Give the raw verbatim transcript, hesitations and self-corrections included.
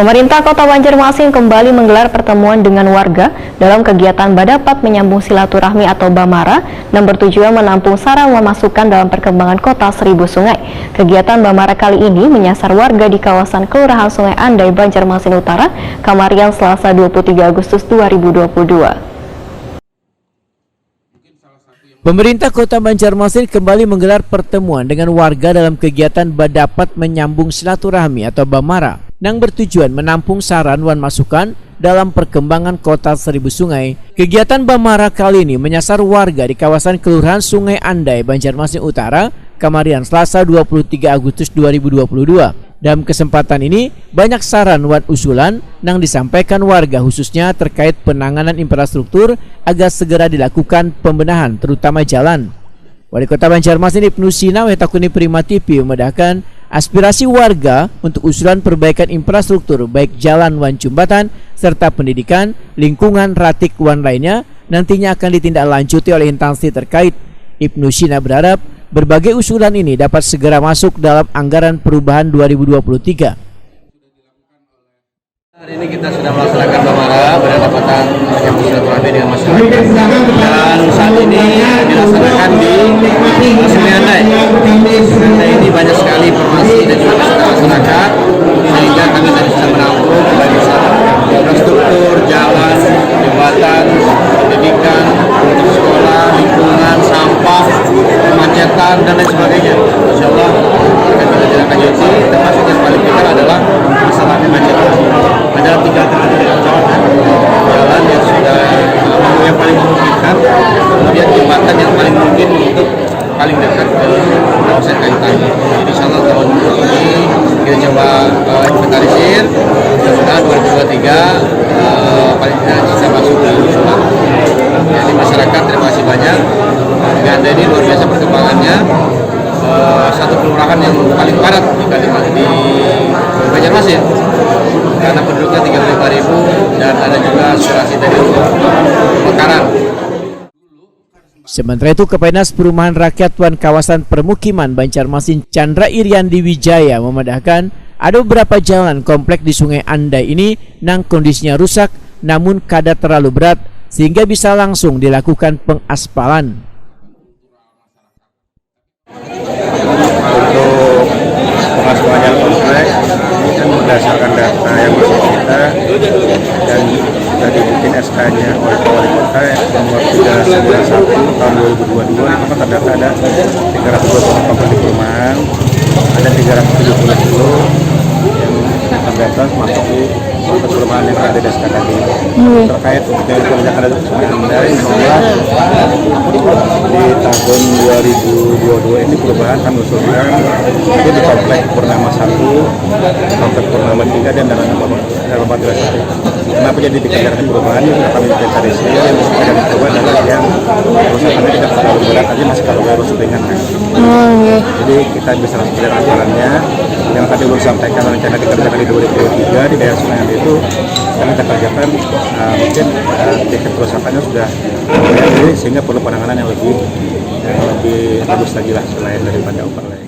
Pemerintah Kota Banjarmasin kembali menggelar pertemuan dengan warga dalam kegiatan Badapat Menyambung Silaturahmi atau Bamara yang bertujuan menampung saran dan masukan dalam perkembangan Kota Seribu Sungai. Kegiatan Bamara kali ini menyasar warga di kawasan Kelurahan Sungai Andai, Banjarmasin Utara, kamarian Selasa dua puluh tiga Agustus dua ribu dua puluh dua. Pemerintah Kota Banjarmasin kembali menggelar pertemuan dengan warga dalam kegiatan Badapat Menyambung Silaturahmi atau Bamara, nang bertujuan menampung saran wan masukan dalam perkembangan Kota Seribu Sungai. Kegiatan Bamara kali ini menyasar warga di kawasan Kelurahan Sungai Andai, Banjarmasin Utara, kamarian Selasa dua puluh tiga Agustus dua ribu dua puluh dua. Dalam kesempatan ini, banyak saran wan usulan nang disampaikan warga, khususnya terkait penanganan infrastruktur agar segera dilakukan pembenahan, terutama jalan. Wali Kota Banjarmasin Ibnu Sina wae takuni Prima T V memadahkan aspirasi warga untuk usulan perbaikan infrastruktur baik jalan wan jembatan serta pendidikan, lingkungan, ratik wan lainnya nantinya akan ditindaklanjuti oleh instansi terkait. Ibnu Sina berharap berbagai usulan ini dapat segera masuk dalam anggaran perubahan dua ribu dua puluh tiga. Hari ini kita sudah melaksanakan Bamara, bertepatan menyambung silaturahmi dengan masyarakat. Dan saat ini dilaksanakan di Sungai Andai. Sungai Andai ini banyak sekali informasi dan juga masukan masyarakat, sehingga kami tadi sudah menampung baik infrastruktur, jalan, jembatan, pendidikan, untuk sekolah, lingkungan, sampah, kemacetan, dan lain sebagainya. Insya Allah akan kita tindak lanjuti, termasuk yang paling vital adalah masalah kemacetan. Ada tiga alternatif jalan, jalan yang sudah, yang paling memungkinkan, kemudian jembatan yang paling mungkin untuk paling dekat ke kawasan K U T. Jadi, insya Allah tahun ini kita coba, eh, inventarisir, mudah-mudahan dua ribu dua puluh tiga, eh, paling tidak bisa masuk ke usulan. Jadi masyarakat, terima kasih banyak. Dengan ada ini luar biasa perkembangannya. Eh, satu kelurahan yang paling padat di Kalimantan, di Banjarmasin, karena penduduknya tiga puluh lima ribu dan ada juga aspirasi dari pemekaran. Sementara itu, Kepenas Perumahan Rakyat wan Kawasan Permukiman Banjarmasin Chandra Iriandi Wijaya memadahkan ada beberapa jalan komplek di Sungai Andai ini nang kondisinya rusak namun kada terlalu berat sehingga bisa langsung dilakukan pengaspalan. Untuk pengaspalan komplek, ini kan berdasarkan data yang masuk kita dan dari mungkin S K-nya oleh Wali Kota nomor tiga sembilan satu tahun dua ribu dua puluh dua, di mana terdata ada tiga ratus dua puluh empat komplek perumahan, ada tiga ratus tujuh puluh yang terdata masuk di komplek perumahan yang ada di S K tadi. Terkait untuk yang dikerjakan dari Sungai Andai, insya Allah di tahun dua ribu dua puluh dua ini perubahan kami usulkan itu di komplek Purnama satu, komplek Purnama tiga, dan dalam nomor Delapan belas. Kenapa jadi dikerjakan perubahan? Karena kami inventarisir yang bisa dikerjakan perubahan adalah yang kerusakannya tidak terlalu berat, tapi masih kalau harus ringan, kan. Oh, iya. Jadi kita bisa langsung lihat laporannya. Yang tadi belum sampaikan, rencana dikerjakan di dua ribu dua puluh tiga di daerah Senayan itu, kami kita kerjakan, eh, mungkin, eh, tingkat kerusakannya sudah lumayan tinggi, sehingga perlu penanganan yang lebih, yang lebih bagus lagi lah selain daripada overlay.